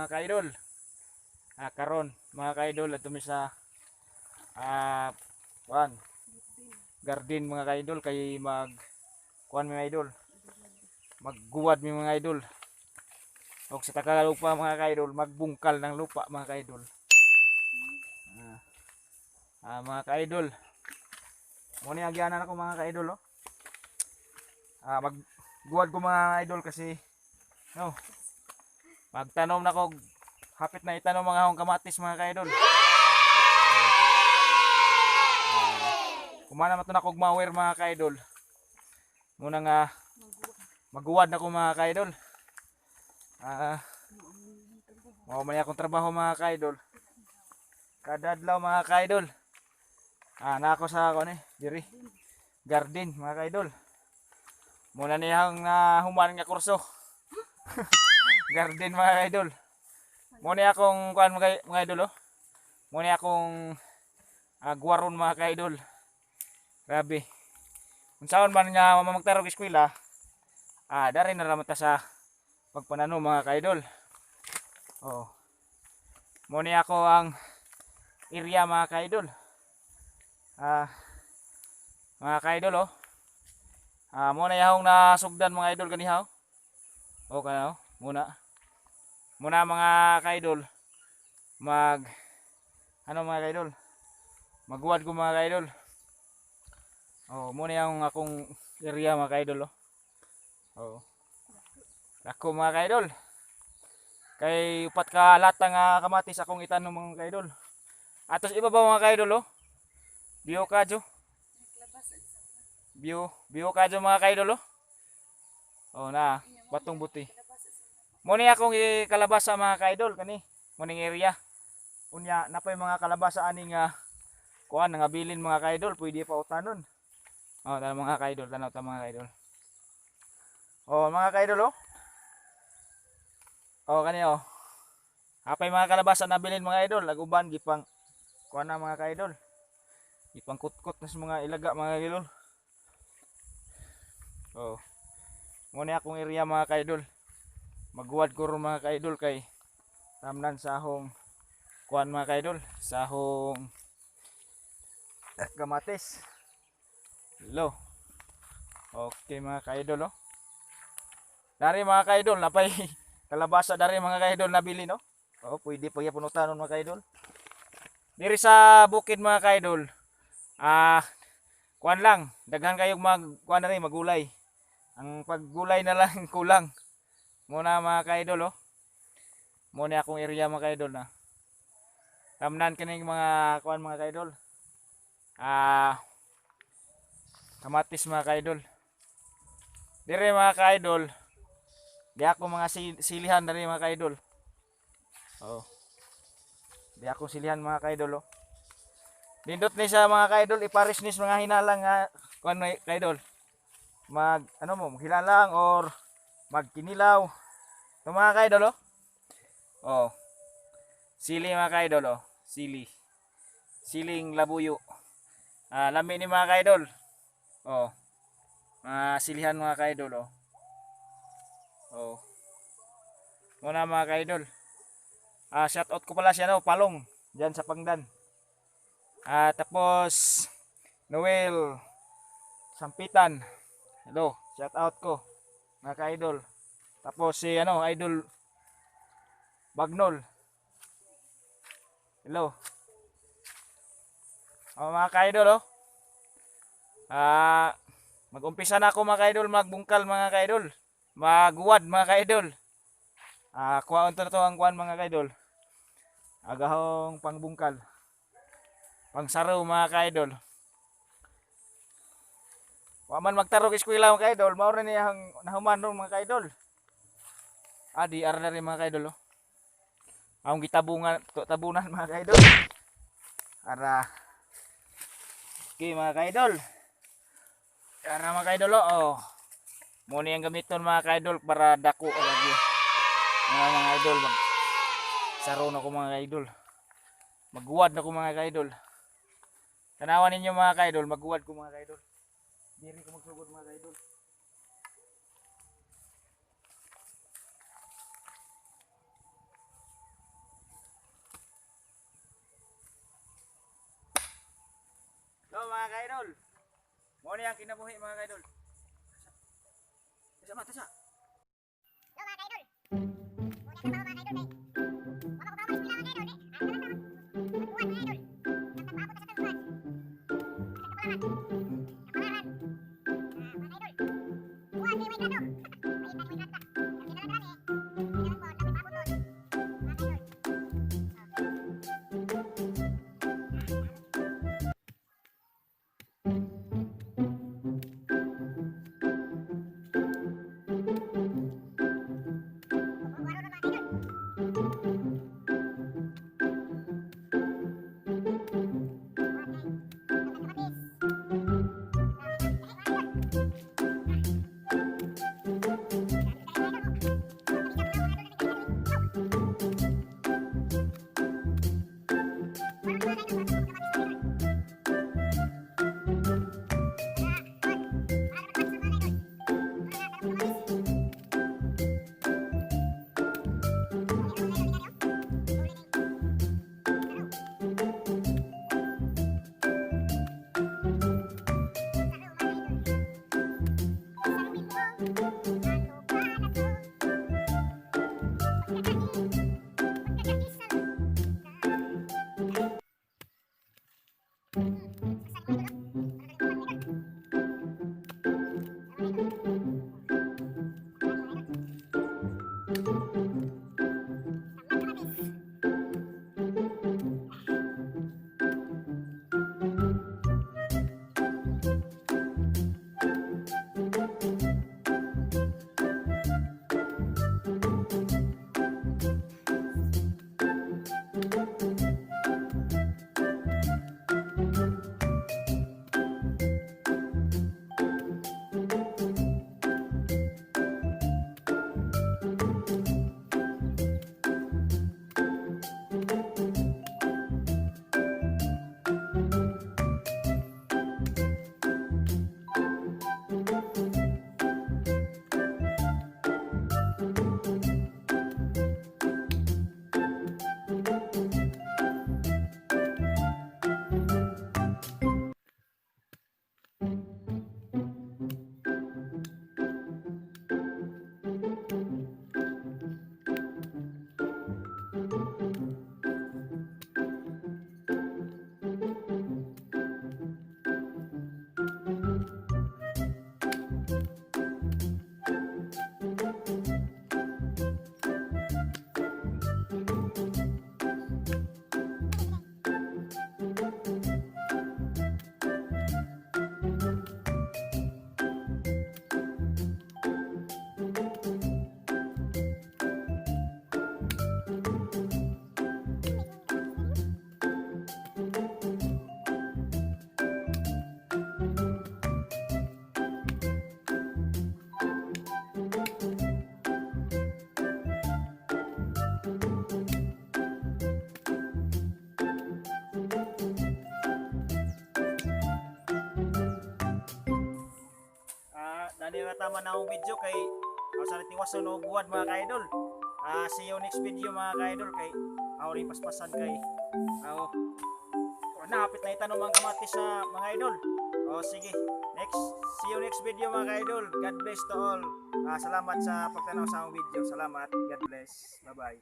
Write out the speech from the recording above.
Mga ka-idol. Karon mga ka-idol, adto mi sa kuan garden, mga ka-idol, kay mag kuan mi, mga idol. Magguwad mi, mga idol. Og sa Tagalog pa, mga ka-idol, magbungkal ng lupa, mga ka-idol. Mga ka-idol. Mo ni agyanan ako, mga ka-idol, oh. Magguwad ko, mga idol, kasi no. Magtanom na ko, hapit na itanom mga akong kamatis, mga ka-idol. Kumana man to na kog mower, mga ka-idol. Muna nga maguwad na ko, mga ka-idol. Mao man akong trabaho, mga ka-idol. Kada adlaw, mga ka-idol. Na ako sa ako ni diri garden, mga ka-idol. Muna niyang human nga kurso. Garden, mga ka-idol. Muna akong kuan, mga idol, oh. Muna akong guwaron, mga ka-idol. Grabe. Unsaon man nga mamagtarog eskwela, dari na raman ta sa pagpanano, mga ka-idol. Oh. Muna ako ang area, mga ka-idol. Mga ka-idol, oh. Muna yahong nasugdan, mga idol, ganihaw. Oh kana, oh. Muna. Muna, mga ka-idol, mag ano, mga ka-idol? Magguwad ko, mga ka-idol. Oh, muna yung akong area, mga ka-idol, oh. Oh. Dako, mga ka-idol. Kay upat ka lata nga kamatis akong itanom, mga ka-idol. Atos iba ba, mga ka-idol, oh? Bio kadyo. Bio, bio kadyo, mga ka-idol, oh. Oh na, batong buti. Muna akong ikalabasa, mga ka-idol, kani. Muning area. Unya napay mga kalabasa ani nga kuan nga bilin, mga ka-idol, pwede pa utanon. Oh, tanaw, mga ka-idol, tanaw ta, mga ka-idol. Oh, mga ka-idol, oh. Oh, kani, oh. Apay mga kalabasa nabilin, mga idol, ag uban gipang kuan na, mga ka-idol. Gipang kutkot na sa mga ilaga, mga idol. Oh. Muna akong area, mga ka-idol. Magguwad ko ron, mga ka-idol, kay tamnan sa ahong kuan, mga ka-idol, sa ahong kamatis. Hello. Okay, mga ka-idol, oh. Dari, mga ka-idol, napay kalabasa dari, mga ka-idol, nabili, no. Oh, pwede pa gyapon utanon, mga ka-idol. Diri sa bukid, mga ka-idol. Kuan lang, daghan kayong mag kuan na rin, magulay. Ang paggulay na lang kulang. Muna, mga ka-idol, oh. Muna akong area, mga ka-idol, na. Tamnan kining mga kuan, mga ka-idol. Kamatis, mga ka-idol. Dire, mga ka-idol. Di ako mga silihan diri, mga ka-idol. Oh. Di ako silihan, mga ka-idol, oh. Nindot ni siya, mga ka-idol, ipares ni sa mga hinalang nga kuan, mga ka-idol. Mag ano mo, maghinalang or magkinilaw. Ito, mga ka-idol, oh. Oh. Sili, mga ka-idol, oh. Sili. Siling labuyo. Lami ni, mga ka-idol. Oh. Mga silihan, mga ka-idol, oh. Oh. Muna, mga ka-idol. Shout out ko pala siya, no, Palong diyan sa Pangdan. Tapos Noel Sampitan. Hello, shout out ko, mga ka-idol. Tapos si ano, Idol Bagnol. Hello. Oh, mga ka-idol, oh. Mag-umpisa na ako, mga ka-idol, magbungkal, mga ka-idol. Magguwad, mga ka-idol. Kuhaon to na to ang kuan, mga ka-idol. Agahong pangbungkal. Pangsaro, mga ka-idol. Wa man magtarog eskwela, mga ka-idol, mao ra niya ang nahuman ron, mga ka-idol. Di ara na rin, mga ka-idol, oh. Ang gitabungan, tabunan, mga ka-idol. Ara. Okay, mga ka-idol. Ara, mga ka-idol, oh. Mo ni ang gamiton, mga ka-idol, para dako lagi. Mga idol, mag saro na ko, mga ka-idol. Magguwad na ko, mga ka-idol. Tanawan ninyo, mga ka-idol, magguwad ko, mga ka-idol. Diri ko magsugod, mga ka-idol. Mga ka-idol. Mao ni ang kinabuhi, mga ka-idol. Tasa ma, tasa. Hello, mga ka-idol. Muna sa mga ka-idol kay. Wala ko ba mga ka-idol eh. Ang tanan magbuhat, mga idol. Samtang maabot na sa tagbuhat. Sa kapalaran. Kapalaran. Ah, mga idol. Buhat kay may grado. Ay, tani may grado ta. Pero kinala dani. Kailangan po dapat maabot doon. Mga ka-idol. Oh. Waro na, mga idol. Buhat kay samtang kamatis. Grabe na. Eh, mga idol. Ah. Grabe tayo, mga idol. Oh. Mga idol, mga idol. Oh. Waro na, mga idol. Samtang kamatis, mga idol. Ah, on. Para naman kamatis, mga idol. Ah, tarong kamatis. Uli na, mga idol, uli na, oh. Uli na. Taro. Taro, mga idol. Saruin mo ang lupa na to. Pagkakaisa lang ka. Saan mo, idol, oh? Para galing kuwan, mga idol. Tara, mga idol. Tara, mga idol. Tamang kamatis. Ah, dani ra tama na akong video kay ako sa tiwason og buhat, mga ka-idol. Ah, see you next video, mga ka-idol, kay ako rin paspasan kay ako napit na itanom ang kamatis sa mga idol. O sige, next see you next video, mga ka-idol. God bless to all. Ah, salamat sa pagtanaw sa akong video. Salamat. God bless. Bye-bye.